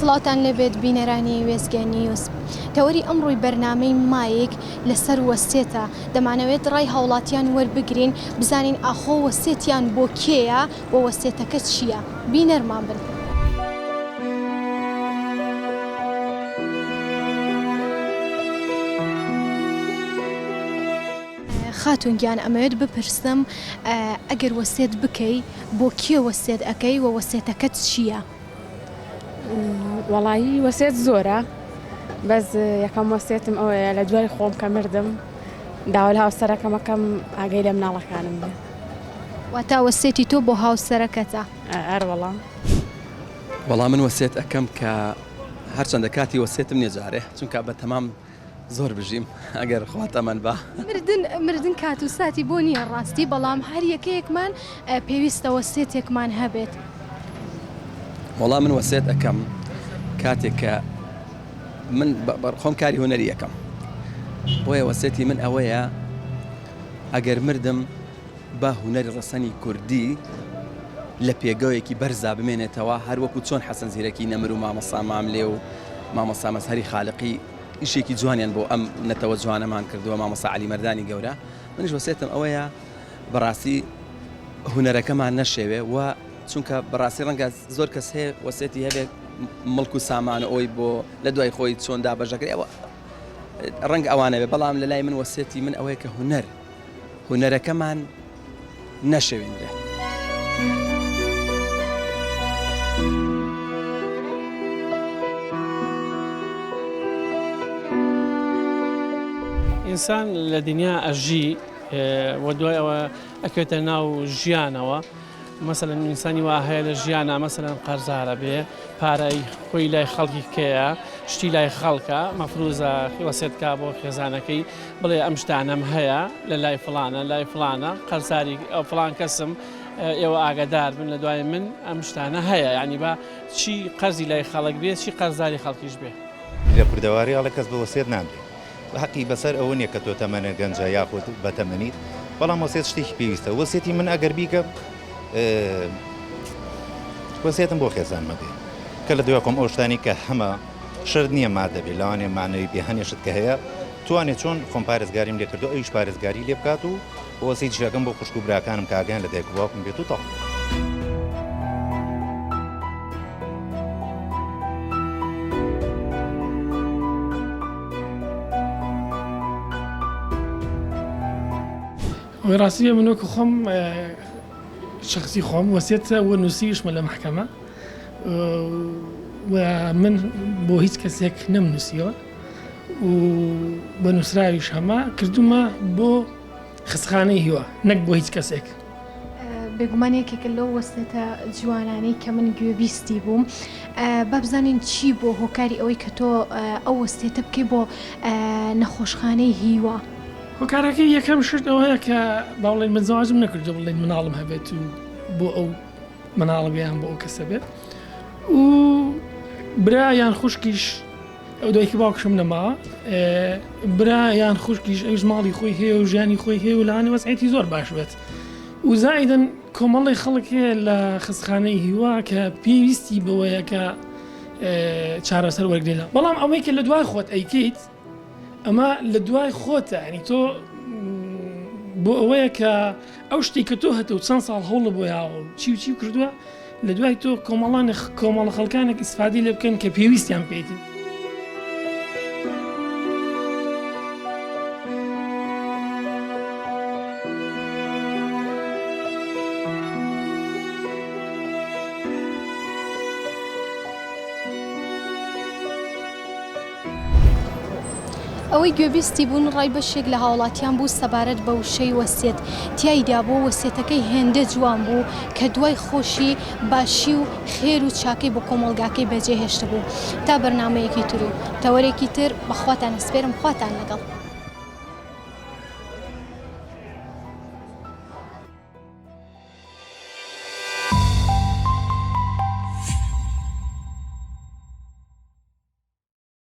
سڵاوتان لێبێت بینەرانی وێستگە نیوز. تەوەری ئەمڕۆی بەرنامەی مایک لەسەر وەسێتە، دەمانەوێت ڕای هاوڵاتیان وەربگرین بزانین ئاخۆ وەسێتیان بۆ کێیە و وەسێتەکە چییە؟ بینەرمان بن. خاتوون گیان ئەمەوێت بپرسم ئەگەر وەسێت بکەی بۆ کێ وەسێت ئەکەی و وەسێتەکەت چییە؟ وەڵایی وەسێت زۆرە بەس یەکەم وەسێتم ئەوەیە لە دوای خۆم کە مردم داوا لە هاوسەرەکەم ئەکەم ئاگای لە مناڵەکانم بێ. واتا وەسێتی تۆ بۆ هاوسەرەکەتە؟ ئەروەڵا. وەڵا من وەسێت ئەکەم کە هەرچەندە کاتی وەسێتم نیە جارێ چونکە بەتەمام زۆر بژیم ئەگەر خوا تەمەن با. مردن مردن کات و ساتی بۆ نییە ڕاستی بەڵام هەر یەکەیەکمان پێویستە وەسێتێکمان هەبێت. وەڵا من وەسێت ئەکەم کاتێک کە من خۆم کاری هونەری ئەکەم بۆیە وەسێتی من ئەوەیە ئەگەر مردم با هونەری ڕەسەنی کوردی لە پێگەیەکی بەرزا بمێنێتەوە هەر وەکو چۆن حەسەن زیرەکی نەمر و مامۆستا ماملێ و مامۆستا مەزهەری خالقی ئیشێکی جوانیان بۆ ئەم نەتەوە جوانەمان کردووە مامۆستا عەلی مەردانی گەورە منیش وەسێتم ئەوەیە بەڕاستی هونەرەکەمان نەشێوێ و چونکە بەڕاستی ڕەنگە زۆر کەس هەیە وەسێتی هەبێت مڵک و سامان و ئەوی بۆ لە دوای خۆی چۆن دابەشەکرێ ئەوە ڕەنگ ئەوانە بێ بەڵام لە لای من وەسێتی من ئەوەیە کە هونەر هونەرەکەمان نەشێوێنرێت. ئینسان لە دنیا ئەژی و دوای ئەوە ئەکەوێتە ناو ژیانەوە مەسەلەن ئینسانی وا هەیە لە ژیانا مەسەلەن قەرزارە بێ پارەی خۆی لای خەڵکی کەیە شتی لای خەڵکە مەفروزە وەسێت کا بۆ خێزانەکەی بڵێ ئەم شتانەم هەیە لە لای فڵانە لای فڵانە قەرزاری ئەو فڵان کەسم ئێوە ئاگادار بن لە دوای من ئەم شتانە هەیە یعنی با چی قەرزی لای خەڵک بێ چی قەرزاری خەڵکیش بێ. لە کوردەواری ئەڵێ کەس بە وەسێت نامرێ. هەقی بەسەر ئەوە نیە کە تۆ تەمەنە گەنجە یاخود بەتەمەنیت بەڵام وەسێت شتێکی پێویستە وەسێتی من ئەگەر بیکەم وەسێتم بۆ خێزانمە بێ کە لە دوای خۆم ئەو شتانی کە هەمە شەرت نییە مادە بێ لەوانێ مانەوی بێ هەنێ شت کە هەیە توانێ چۆن خۆم پارێزگاریم لێ کردو ئەویش پارێزگاری لێ بکات و وەسیتیشەکەم بۆ خوشک و براکانم کە ئاگایان لە دایک و باوکم بێت و تەواو. ئەوەی ڕاستی بێ من وەکو خۆم شخصی خۆم وەسیەتە و نووسیویشمە لە مەحکەمە و من بۆ هیچ کەسێک نەمنووسیوە و بە نووسراویش هەمە کردومە بۆ خستخانەی هیوا نەک بۆ هیچ کەسێک. بێگومان یەکێکە لەو وەسێتە جوانانەی کە من گوێبیستی بووم. با بزانین چی بووە هۆکاری ئەوەی کە تۆ ئەو وەسێتە بکەی بۆ نەخۆشخانەی هیوا؟ هۆکارەکەی یەکەم شت ئەوەیە کە با بڵێین من زەواجم نەکردووە بڵێین مناڵم هەبێت و بۆ ئەو مناڵە بێ یان بۆ ئەو کەسە بێت و برا یان خوشکیش ئەو دایکی باوکشم نەماوە برا یان خوشکیش ئەویش ماڵی خۆی هەیە و ژیانی خۆی هەیە و لەوانەیە وەزعیەتی زۆر باش بێت و زائیدەن کۆمەڵی خەڵک هەیە لە خەستخانەی هیوا کە پێویستی بەوەیە کە چارەسەر وەرگێنە بەڵام ئەوەی کە لە دوای خۆت ئەیکەیت ئەمە لە دوای خۆتە ینی تۆ بۆ ئەوەیە کە ئەو شتی کە تۆ هەتە و چەند ساڵ هەوڵە بۆ یاوە و چی و چی کردووە لە دوای تۆ کۆمەڵانی کۆمەڵە خەڵکانێک ئیسفادەی لێ بکەن کە پێویستیان پێیتی. ئەوەی گوێبیستی بوون ڕای بەشێک لە هاوڵاتیان بوو سەبارەت بە وشەی وەسیەت تیایدا بوو، وەسیەتەکەی هێندە جوان بوو کە دوای خۆشی باشی و خێر و چاکەی بۆ کۆمەڵگاکەی بەجێهێشتبوو. تا بەرنامەیەکی تر و تەوەرێکی تر بە خواتان ئەسپێرم خواتان لەگەڵ.